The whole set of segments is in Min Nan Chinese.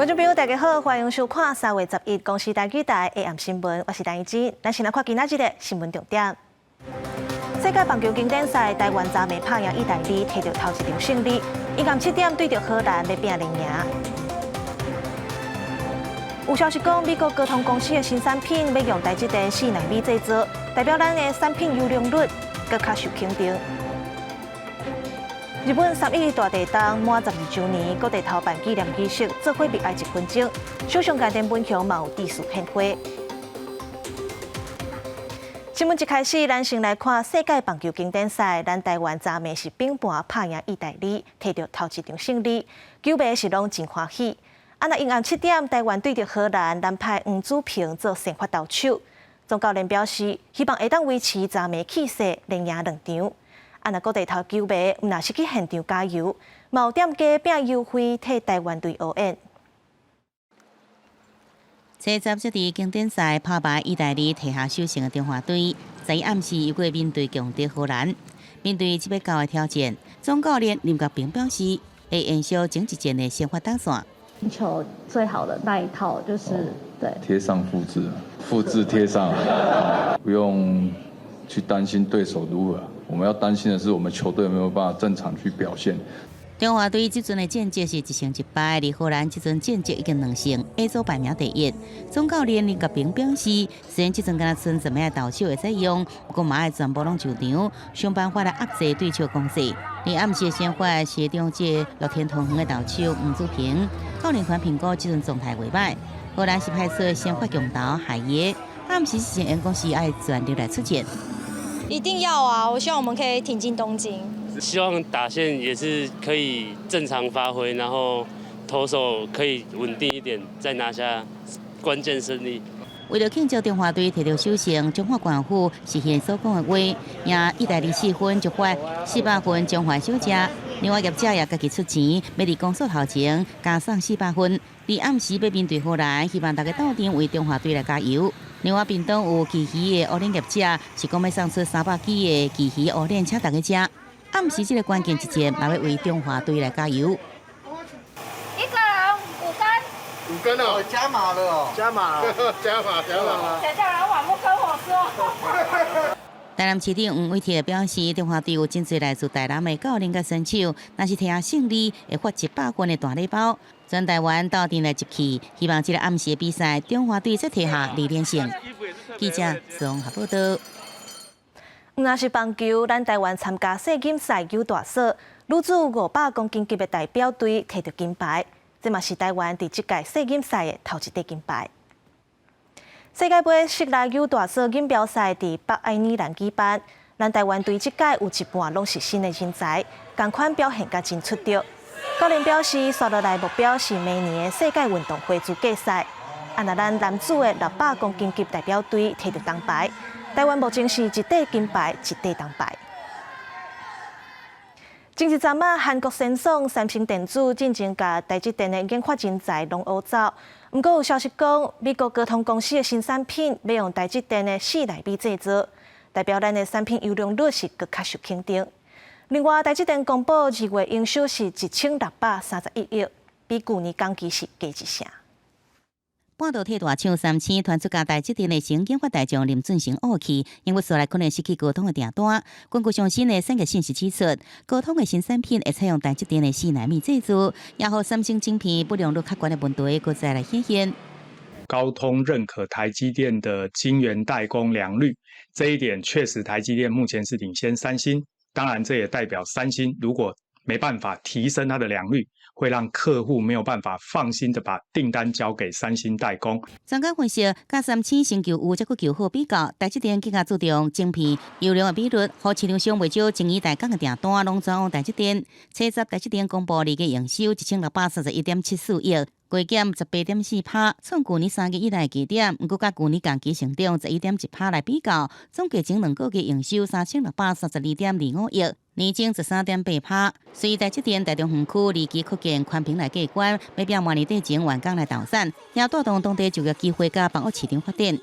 觀眾朋友，大家好，歡迎收看3月11公視台語台下暗新聞，我是陳怡之。咱先來看今仔日的新聞重點。世界棒球經典賽，台灣昨暝拍贏意大利，提著頭一場勝利。𪜶暗7點對著荷蘭欲拚連贏。有消息講，美國高通公司的新產品欲用台積電4納米製造，代表咱的產品優良率閣較受肯定。日本3.11大地震滿12週年，各地頭辦紀念儀式，做伙默哀一分鐘。首相岸田文雄嘛有致辭獻花。新聞一開始，咱先來看世界棒球經典賽，咱台灣昨暝是平盤拍贏意大利，提著頭一場勝利，球迷是攏真歡喜。啊，若𪜶暗7點，台灣對著荷蘭，咱派黃子平做先發投手。總教練表示，希望會當維持昨暝氣勢，連贏兩場。啊！若各地頭球迷毋若是去現場加油，嘛有店家餅優惠替台灣隊応援。初十這佇經典賽拍敗意大利，提下首勝的中華隊，昨暗時又閣面對強敵荷蘭。面對這欲到的挑戰，總教練林國平表示，會延續前一戰的先發打線。求最好的那一套，就是對。貼上複製，複製貼上，不用去擔心對手如何。我們要擔心的是，我們球隊有沒有辦法正常去表現。中華隊這陣的戰績是1勝1敗，而荷蘭這陣戰績已經2勝，A 組排名第一。總教練林國平表示，雖然這陣敢若賰十个投手會使用，不過嘛愛全部攏上場，想辦法來壓制對手攻勢。而暗時的先發是中職樂天桃園的投手黃子平，教練團評估這陣狀態袂䆀。荷蘭是派出先發強投海耶，暗時是員工是愛全力來出戰。一定要啊！我希望我們可以挺進東京。希望打線也是可以正常發揮，然後投手可以穩定一點，再拿下關鍵勝利。為了慶祝中華隊提著首勝，彰化縣府實現所講的話，贏意大利4分就發400份中華小食。另外業者也家己出錢，欲佇公所頭前加送400份。佇暗時欲面對荷蘭，希望大家鬥陣為中華隊來加油。另外，屏東有旗魚的烏龍業者是講欲送出300支的旗魚烏龍，請大家食。暗時這個關鍵一戰，嘛欲為中華隊來加油。一個人五根。五根哦，加碼了哦，加碼，加碼，加碼。等下老闆不跟我說。台南市長黃偉哲表示，中華隊有真濟來自台南的教練佮選手，若是提下勝利，會發100份的大禮包。全台灣鬥陣來集氣，希望這個暗時的比賽，中華隊再提下二連勝。記者綜合報道。毋若是棒球，咱台灣參加世錦賽扭大鎖，女子500公斤級的代表隊提著金牌，這嘛是台灣佇這屆世錦賽的頭一塊金牌。世界盃室內扭大鎖錦標賽佇北愛爾蘭舉辦，咱台灣隊這屆有一半攏是新的人才，仝款表現甲真出色。教練表示，紲落來目標是明年的世界運動會資格賽。啊，若咱男子的600公斤級代表隊提著銅牌，台灣目前是一塊金牌，一塊銅牌。前一陣仔，韓國三星三星電子進前共台積電的研發人才攏挖走。毋過有消息講，美國高通公司的新產品欲用台積電的4納米製造，代表咱的產品優良率是閣較受肯定。另外，台積電公布2月營收是1631億，比舊年同期是加一成。半導體大廠三星傳出共台積電的前研發大將林俊成挖去，因為紲來可能失去高通的訂單。根據上新的產業信息指出，高通的新產品會採用台積電的4納米製造，也予三星晶片不良率較懸的問題，閣再來顯現。高通認可台積電的晶圓代工良率，這一點確實台積電目前是領先三星。當然，這也代表三星如果沒辦法提升它的良率，會讓客戶沒有辦法放心的把訂單交給三星代工。專家分析，佮三星成就有這閣求好比較，台積電更加注重晶片優良的比率，予市場上袂少晶圓代工的訂單攏轉往台積電。初十台積電公布2月營收1631.74億，月減18.4%，創舊年3月以來低點。毋過，佮舊年同期成長11.1%來比較，總計前2個月營收3632.25億，年增13.8%。隨台積電台中園區二期擴建寬頻來過關，欲拚明年底前完工來投產，也帶動當地就業機會佮房屋市場發展。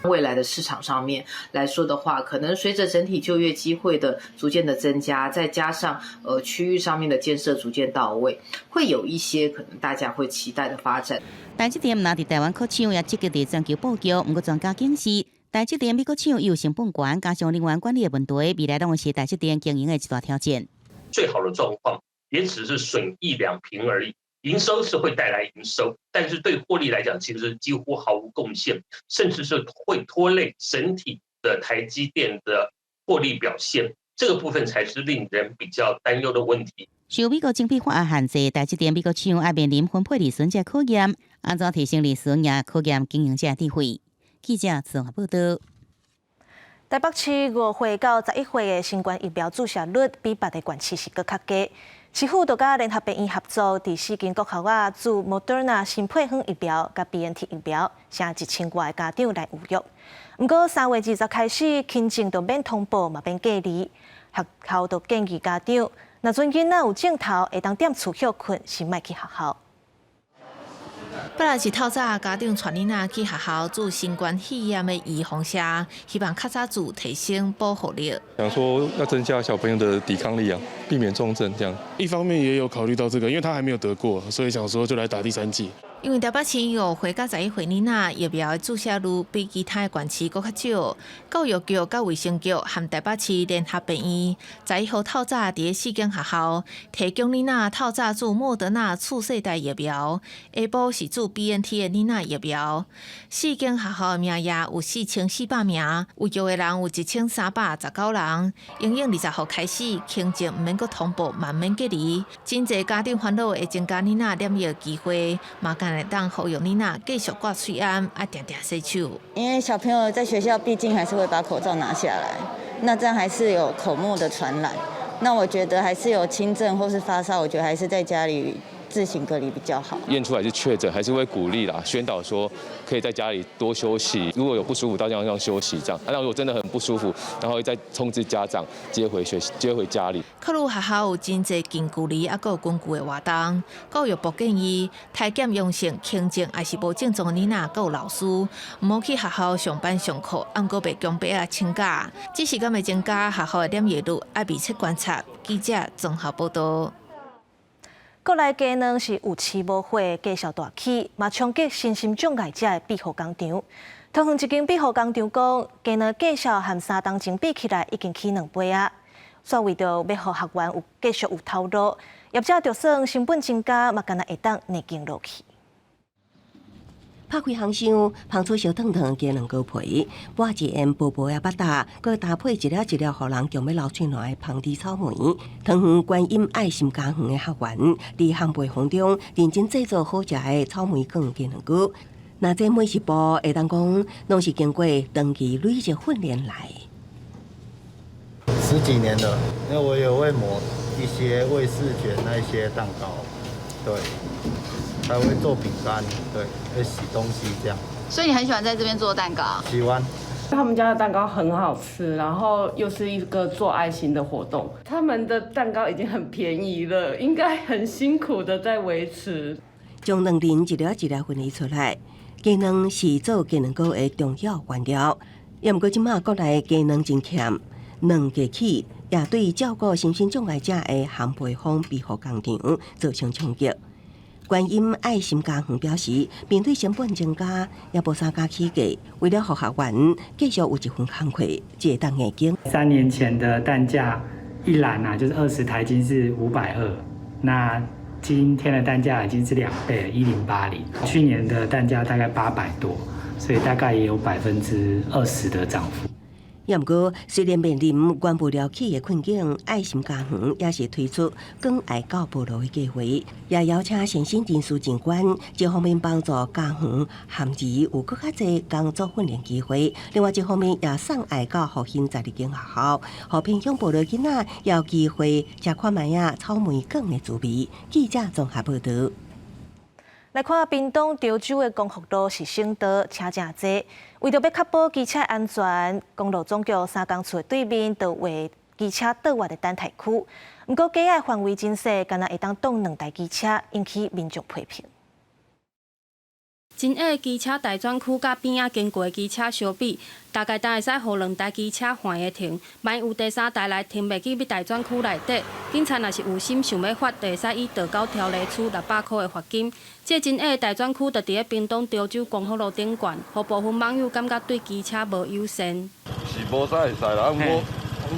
未來的市場上面來說的話，可能隨着整體就業機會的逐漸的增加，再加上區域上面的建設逐漸到位，會有一些可能大家會期待的發展。台積電若佇台灣擴廠，也積極佇全球布局。毋過專家警示，台積電美國廠有成本懸，加上能源管理的問題，未來攏會是台積電經營的一大挑戰。最好的狀況也只是損益兩平而已，營收是會帶來營收，但是對獲利來講，其實幾乎毫無貢獻，甚至是會拖累整體的台積電的獲利表現。這個部分才是令人比較擔憂的問題。受美國晶片法案限制，台積電美國廠愛面臨分配利潤這考驗，按怎提升利潤也考驗經營者智慧。記者綜合報道。台北市5歲到11歲的新冠疫苗注射率比別的縣市是閣較低。市府就佮聯合醫院合作，佇四間國校仔注莫德納新配方疫苗佮 BNT 疫苗，請1000外個家長來預約。毋過3月20開始，輕症就免通報，嘛免隔離。學校就建議家長，若陣囡仔有症頭，會當踮厝歇睏，先莫去學校。本來是透早家長帶囡仔去學校注新冠肺炎的預防射，希望較早注提升保護力。想說要增加小朋友的抵抗力啊，避免重症這樣。一方面也有考慮到這個，因為他還沒有得過，所以想說就來打第三劑。因為台北市5歲到11歲囡仔疫苗的注射率比其他的縣市閣較少，教育局佮衛生局和台北市聯合醫院，11號透早佇四間學校提供囡仔透早注莫德納次世代疫苗，下晡是注 BNT 的囡仔疫苗。四間學校的名額有4400名，預約的人有1319人。營養20號開始，輕症毋免閣通報，嘛毋免隔離。真濟家長煩惱會增加囡仔染疫的機會，嘛敢會當呼籲囡仔繼續掛喙罨，愛定定洗手。因為小朋友在學校畢竟還是會把口罩拿下來，那這樣還是有口沫的傳染。那我覺得還是有輕症或是發燒，我覺得還是在家裡自行隔離比較好。驗出來是確診，還是會鼓勵啦，宣導說可以在家裡多休息，如果有不舒服，到家上休息這樣。那如果真的很不舒服，然後再通知家長接回學接回家裡。考慮學校有真濟近距離猶閣有群聚的活動，教育部建議篩檢陽性、輕症抑是無症狀的囡仔，閣有老師，毋好去學校上班上課，毋過袂強迫啊請假，只是敢會增加學校的染疫率，愛密切觀察。記者綜合報道。國內雞卵是有飼無貨，價數大起，嘛衝擊身心障礙者的庇護工場。桃園一間庇護工場講，雞卵價數和3冬前比起來已經起2倍啊。煞為著欲予學員有繼續有頭路，業者就算成本增加，嘛敢若會當硬撐落去。拍開烘箱，芳出燒燙燙雞卵糕皮，抹一層薄薄的 butter，閣搭配一粒一粒予人強欲流喙瀾的芳甜草莓。桃園觀音愛心家園的學員，佇烘焙坊中認真製作好食的草莓卷雞卵糕。若這每一步會當講，攏是經過長期累積訓練來。十幾年了，因為我也會磨一些衛士卷那一些蛋糕，對。還會做餅乾，對，會洗東西這樣。所以你很喜歡在這邊做蛋糕？喜歡。他們家的蛋糕很好吃，然後又是一個做愛心的活動。他們的蛋糕已經很便宜了，應該很辛苦的在維持。將卵仁一粒一粒分離出來，雞卵是做雞卵糕的重要原料。也毋過這馬國內雞卵真欠，卵價起，也對照顧身心障礙者的烘焙坊庇護工場造成衝擊。觀音愛心家園表示，面對成本增加，也無啥敢起價。為了予學員繼續有一份工課，才會當硬撐。3年前的蛋價一籃啊，就是20台斤是520，那今天的蛋價已經是2倍，1080。去年的蛋價大概800多，所以大概也有20%的漲幅。也毋過，雖然面臨原物料起的困境，愛心家園也是推出關愛到部落的計劃，也邀請善心人士進捐，一方面幫助家園含兒有閣較濟工作訓練機會，另外一方面也送愛到復興12間學校，予偏鄉部落囡仔有機會食看覓仔草莓卷的滋味。記者綜合報道。來看屏東潮州的光復路是省道，車誠濟。為著欲確保機車安全，公路總局三江厝的對面就畫機車倒彎的等待區。毋過街仔範圍真細，干焦會當擋兩台機車，引起民眾批評。真矮的機車待轉區佮邊仔經過的機車相比，大概焦會使予兩台機車橫的停。萬一有第三台來停袂去欲待轉區內底，警察若是有心想欲罰，就會使依道交條例處600箍的罰金。這真矮的待轉區就佇咧屏東潮州光復路頂懸，予部分網友感覺對機車無友善。是無啥會使啦，我。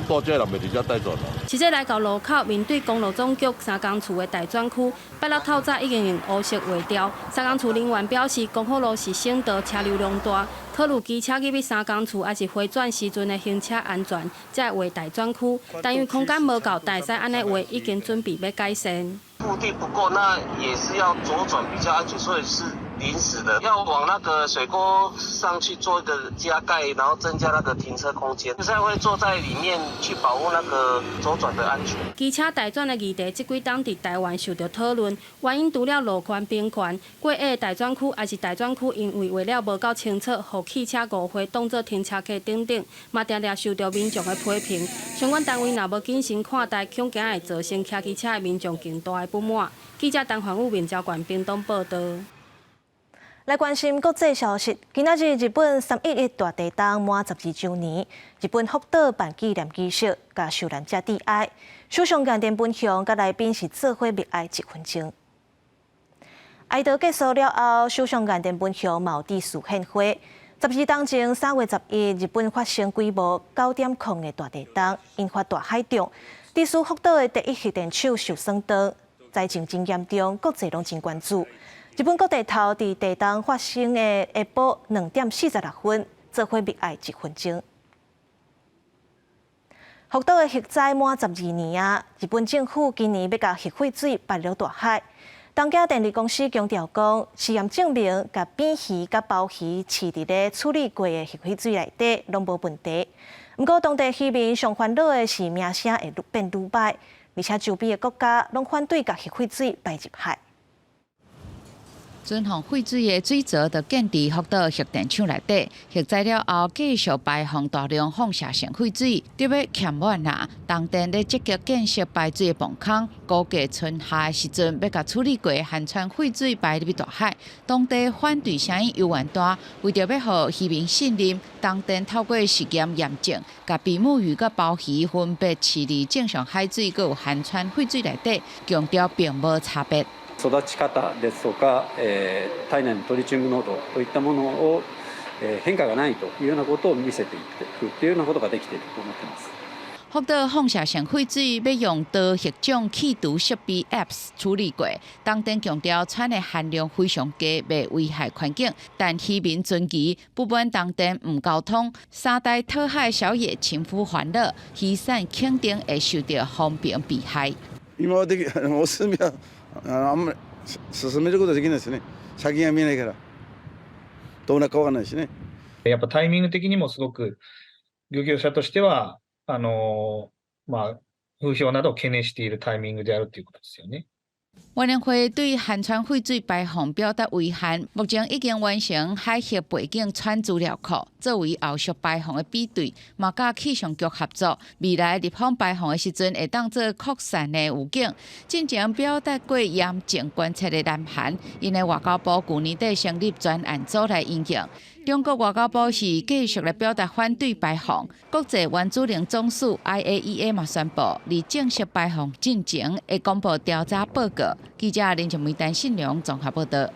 大隻人袂佇遮待轉啦。實際來到路口，面對公路總局三工處的待轉區，拜六透早已經用烏色畫掉。三工處人員表示，光復路是省道，車流量大，考慮機車入去三工處抑是迴轉時陣的行車安全，才會畫待轉區。但因為空間無夠，焦會使按呢畫，已經準備欲改善。腹地不夠，那也是要左轉比較安全，所以是臨時的，要往那個水溝上去做一個加蓋，然後增加那個停車空間，現在會坐在裡面去保護那個左轉的安全。機車待轉的議題，這幾冬佇台灣受著討論，原因除了路寬平權、過矮的待轉區，抑是待轉區因為畫了無夠清楚，予汽車誤會當做停車格等等，嘛定定受著民眾的批評。相關單位若無謹慎看待，恐驚會造成騎機車的民眾更大的不滿。記者陳環武、面交縣屏東報道。來關心國際消息，今仔日日本3.11大地震滿12週年，日本福島辦紀念儀式，共受難者致哀。首相岸田文雄佮來賓是做伙默哀一分鐘。哀悼結束了後，首相岸田文雄嘛有致辭獻花。12冬前3月11，日本發生規模9.0的大地震，引發大海漲，致使福島的第一核電廠受損斷，災情真嚴重，國際攏真關注。日本各地頭佇地震發生的下晡2點46分，做伙默哀一分鐘。福島的核災滿12年啊，日本政府今年欲共核廢水排入大海。東京電力公司強調講，試驗證明，共扁魚佮鮑魚飼佇咧處理過的核廢水內底，攏無問題。毋過當地漁民上煩惱的是名聲會愈變愈䆀，而且周邊的國家攏反對共核廢水排入海。存放廢水的水槽就建佇福島核電廠內底，核災了後繼續排放大量放射性廢水，得欲欠滿啊！東電咧積極建設排水的泵孔，估計春夏的時陣欲共處理過含氚廢水排入去大海。當地反對聲音猶原大，為著欲予漁民信任，東電透過實驗驗證，共比目魚佮鮑魚分別飼佇正常海水，閣有含氚廢水內底，強調並無差別。育ち方ですとか、体内のトリチウム濃度といったものを、変化がないというようなことを見せていくというようなことができていると思っています。福島放射性廢水欲用多核種去除設備 ALPS 處理過，東電強調氚的含量非常低，袂危害環境。但漁民存疑，不滿東電毋溝通，三代討海小野情夫煩惱，漁產肯定會受著風評弊害。今できお墨はあんまり進めることできないですね。先が見えないから。どうなるかわかんないしね。やっぱタイミング的にもすごく漁業者としてはまあ風評などを懸念しているタイミングであるということですよね。委員會對含氚廢水排放表達遺憾，目前已經完成海域背景氚資料庫，作為後續排放的比對，嘛佮氣象局合作，未來立法排放的時陣會當做擴散的預警。進前表達過嚴正關切的南韓，𪜶的外交部舊年底成立專案組來研究。中國外交部是繼續來表達反對排放。國際原子能總署 IAEA 嘛宣布，佇正式排放進前會公布調查報告。記者林靜梅、陳信良綜合報道。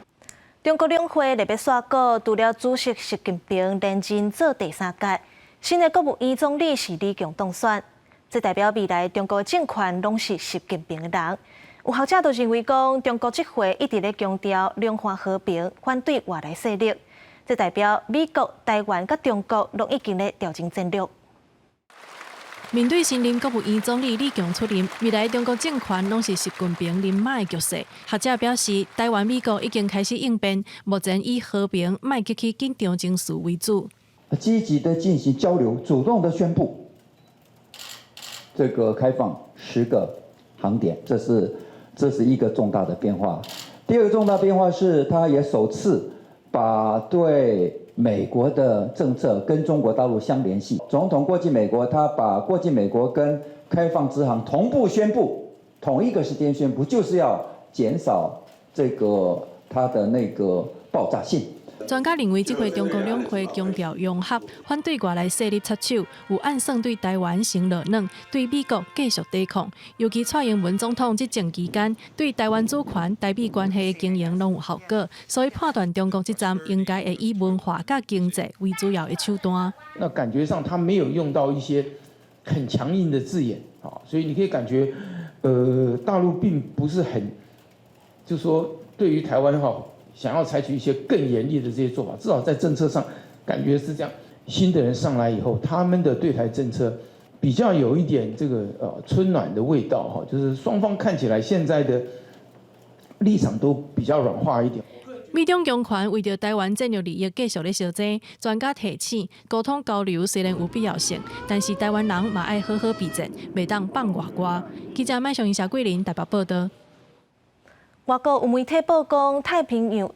中國兩會特別煞閣，除了主席習近平連任做第三屆，新的國務院總理是李強當選，這代表未來中國政權攏是習近平的人。有學者就認為講，中國這回一直咧強調兩岸和平，反對外來勢力。這代表美國、台灣佮中國攏已經咧調整戰略。面對新任國務院總理李強出任，未來中國政權攏是習近平人馬的局勢。學者表示，台灣、美國已經開始應變，目前以和平、莫激起緊張情緒為主。積極的進行交流，主動的宣布這個開放10個航點，這是一個重大的變化。第二個重大變化是，他也首次把對美國的政策跟中國大陸相聯繫。總統過境美國，他把過境美國跟開放直航同步宣布，同一個時間宣布，就是要減少這個它的那個爆炸性。專家認為，這回中國兩會強調融合，反對外來勢力插手，有暗算對台灣先落軟，對美國繼續抵抗。尤其蔡英文總統執政期間，對台灣主權、台美關係的經營攏有效果，所以判斷中國這站應該會以文化佮經濟為主要的手段。那感覺上，他沒有用到一些很強硬的字眼，所以你可以感覺，大陸並不是很，就是說對於台灣哈，想要採取一些更嚴厲的這些做法，至少在政策上感覺是這樣。新的人上來以後，他們的對台政策比較有一點這個春暖的味道哈，就是雙方看起來現在的立場都比較軟化一點。美中強權為著台灣戰略利益繼續咧相爭，專家提醒溝通交流雖然有必要性，但是台灣人嘛愛好好備戰，袂當放外掛。記者麥尚英、謝桂林台北報道。外國有媒體報講，太平洋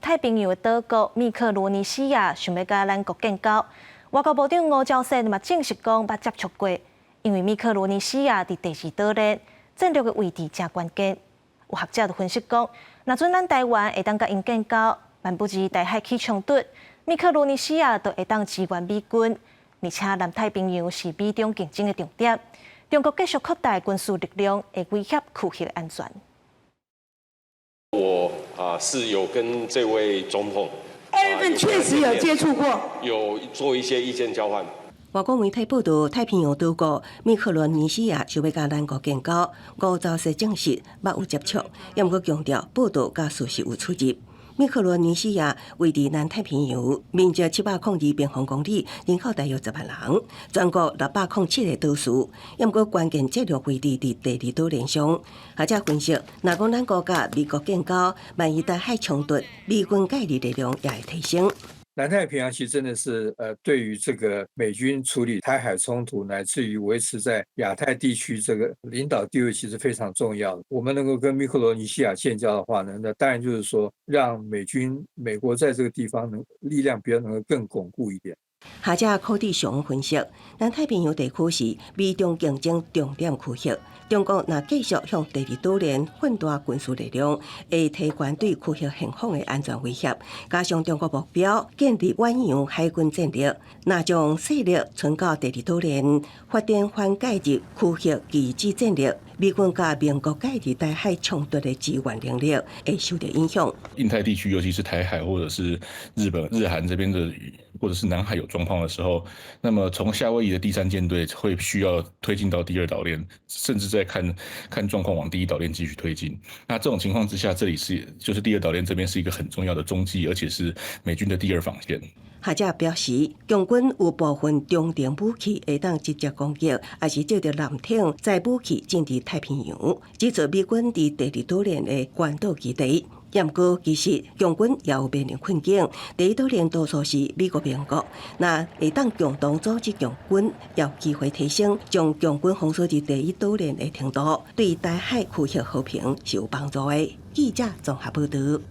的島國密克羅尼西亞想欲佮咱國建交。外交部長吳釗燮嘛證實講，捌接觸過，因為密克羅尼西亞佇第二島鏈戰略的位置誠關鍵。有學者就分析講，若準咱台灣會當佮𪜶建交，萬不知台海起衝突，密克羅尼西亞就會當支援美軍，而且南太平洋是美中競爭的重點，中國繼續擴大軍事力量，會威脅區域的安全。我啊是有跟這位總統，二月份確實有接觸過，有做一些意見交換。外國媒體報道，太平洋島國密克羅尼西亞想欲佮咱國建交，吳釗燮證實捌有接觸，也毋過強調報道佮事實有出入。密克羅尼西亞位佇南太平洋，面積702平方公里，人口大約10萬人，全國607個島嶼，也毋過關鍵戰略位置佇第二島鏈上。學者分析，若講咱國佮美國建交，萬一台海衝突，美軍介入力量也會提升。南太平洋其實真的是，對於這個美軍處理台海衝突，乃至於維持在亞太地區這個領導地位，其實非常重要的。我們能夠跟密克羅尼西亞建交的話呢，那當然就是說，讓美軍美國在這個地方能力量比較能夠更鞏固一點。學者柯志雄分析，南太平洋地區是美中競爭重點區域。中國若繼續向第二島鏈擴大軍事力量，會提懸對區域現況的安全威脅。加上中國目標建立遠洋海軍戰力，若將勢力伸到第二島鏈，發展反介入區域機制戰略，美軍佮盟國介入台海衝突的支援能力會受到影響。印太地區，尤其是台海或者是日本、日韓這邊的，或者是南海有狀況的時候，那麼從夏威夷的第三艦隊會需要推進到第二島鏈，甚至再看看狀況往第一島鏈繼續推進。那這種情況之下，這裡是就是第二島鏈這邊是一個很重要的中繼，而且是美軍的第二防線。學者表示，共軍有部分中程武器會當直接攻擊，抑是藉著艦艇載武器進入太平洋，指出美軍佇第二島鏈的關島基地。毋過，其實共軍也有面臨困境。第一島鏈多數是美國盟國，若會當共同組織共軍，也有機會提升將共軍封鎖佇第一島鏈的程度，對台海區域和平是有幫助的。記者綜合報道。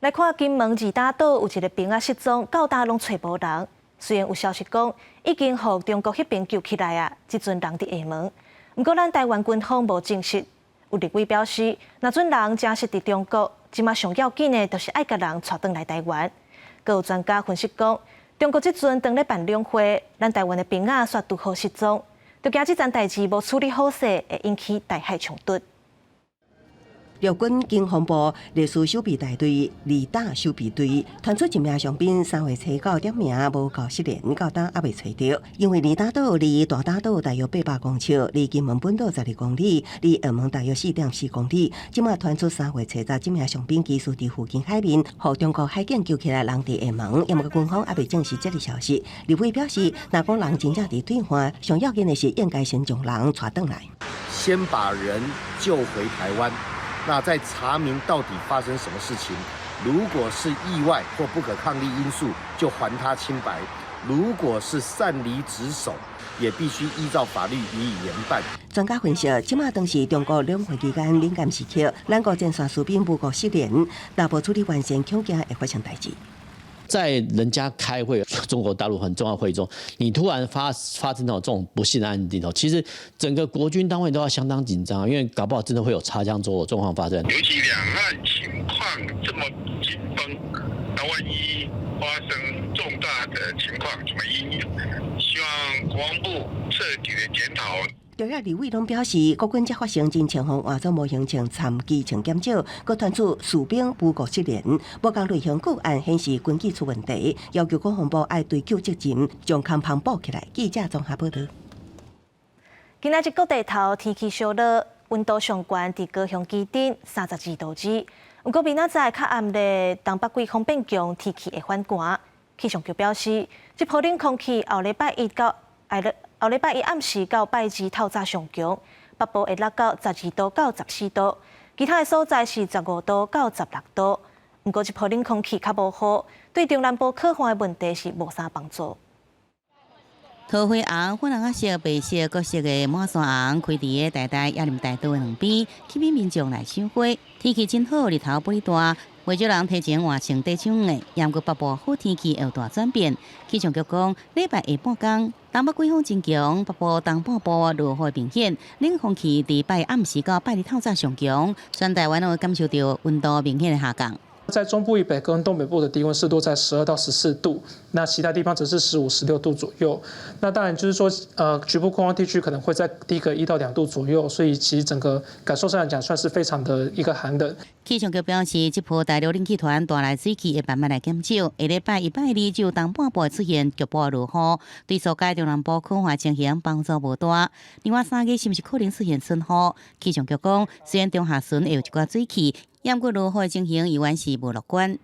來看金門二打島有一个兵仔失蹤，到今攏揣無人。雖然有消息講已經予中國彼邊救起來啊，這陣人佇廈門。毋過咱台灣軍方無證實。有立委表示，若準人真實佇中國，這馬上要緊的，就是愛共人帶轉來台灣。閣有專家分析講，中國這陣當咧辦兩會，咱台灣的兵仔煞拄好失蹤，就驚這樁代誌無處理好勢，會引起台海衝突。陸軍經防部歷史守備大隊二打守備隊傳出一名傷兵3月初九點暝無夠失聯，到今猶未揣著。因為二打島離大嶝島大約800公尺，離金門本島12公里，離廈門大約4.4公里。這馬傳出3月初十，這名傷兵其實佇附近海面，予中國海警救起來，人佇廈門，毋過軍方猶未證實這个消息。立委表示，若講人真正佇對岸，上要緊的是應該先將人帶轉來，先把人救回台灣。那再查明到底發生什麼事情，如果是意外或不可抗力因素，就還他清白；如果是擅離職守，也必須依照法律予以嚴辦。專家分析，這馬當是中國兩會期間敏感時刻，咱國前線士兵無故失聯，若無處理完善，恐驚會發生代誌。在人家開會，中國大陸很重要會議中，你突然發生到這種不幸的案例頭，其實整個國軍單位都要相當緊張，因為搞不好真的會有擦槍走火狀況發生。尤其兩岸情況這麼緊繃，那萬一發生重大的情況，怎麼因應？希望國防部徹底的檢討。朝野立委攏表示，國軍這發生真情況，換作無形成參機情減少，閣傳出士兵武國失聯，無仝類型個案顯示軍紀出問題，要求國防部愛追究責任，將空縫補起來。記者綜合報導。今仔日各地頭天氣燒熱，溫度上懸佇高雄旗津32度2。毋過明仔載較暗的東北季風變強，天氣會反寒。氣象局表示，這波冷空氣後禮拜一到後禮拜一暗時到拜二透早上強，北部會落到12度到14度，其他的所在是15度到16度。毋過這波冷空氣較無好，對中南部可旱的問題是無啥幫助。桃花紅、粉紅仔色、白色各色的滿山紅，開佇个台大椰林大道的兩邊，吸引民眾來賞花。天氣真好，日頭不大，袂少人提前換穿短袖的。毋過北部好天氣會有大轉變。氣象局講，禮拜下半工東北季風增強，北部東半部落雨明顯，冷空氣佇拜暗時到拜日透早上強，全台灣攏會感受著溫度明顯的下降。在中部以北跟東北部的低溫是落在12到14度，那其他地方則是15、16度左右。那當然就是說，局部空曠地區可能會再低個1到2度左右，所以其實整個感受上來講，算是非常的一個寒冷。氣象局表示，這波大陸冷氣團帶來水氣會慢慢來減少，下禮拜一拜二就東半部出現局部落雨，對疏解中南部空旱情形幫助無大。另外3月是毋是可能出現春雨？氣象局講，雖然中下旬會有一寡水氣。毋過落雨的情形依然是無樂觀。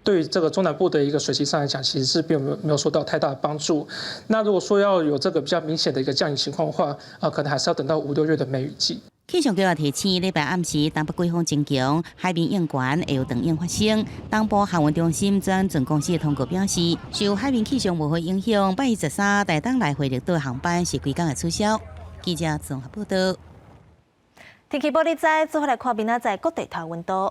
對於這個中南部的一個水汽上來講，其實是並沒有受到太大的幫助。那如果說要有這個比較明顯的一個降雨情況的話，可能還是要等到5、6月的梅雨季。氣象局也提醒，禮拜暗時東北季風增強，海面湧懸會有長湧發生。東部航運中心轉船公司的通告表示，受海面氣象無好影響，拜一13台東來回綠島航班是規工會取消。記者綜合報導。天氣報你知，做伙來看明仔載各地頭溫度。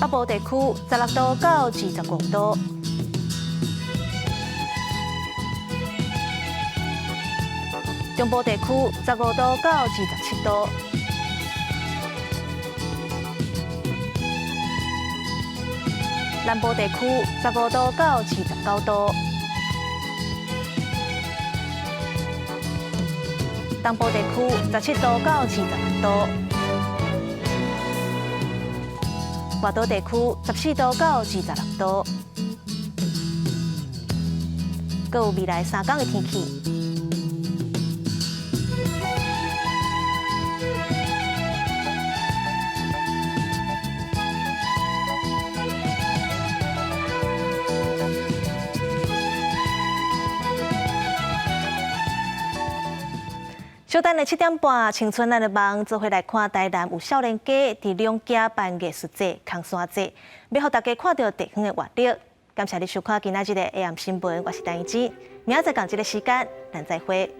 北部地區16度到25度，中部地區15度到27度，南部地區15度到29度。東部地區17度到26度，外島地區14度到26度。閣有未來3工的天氣。小等下7點半，青春咱的夢，做伙來看台南有少年家佇兩家辦藝術節、空山節，欲予大家看著地方的活力。感謝你收看今仔日的 AM 新聞，我是陳怡之，明仔載仝這个時間，咱再會。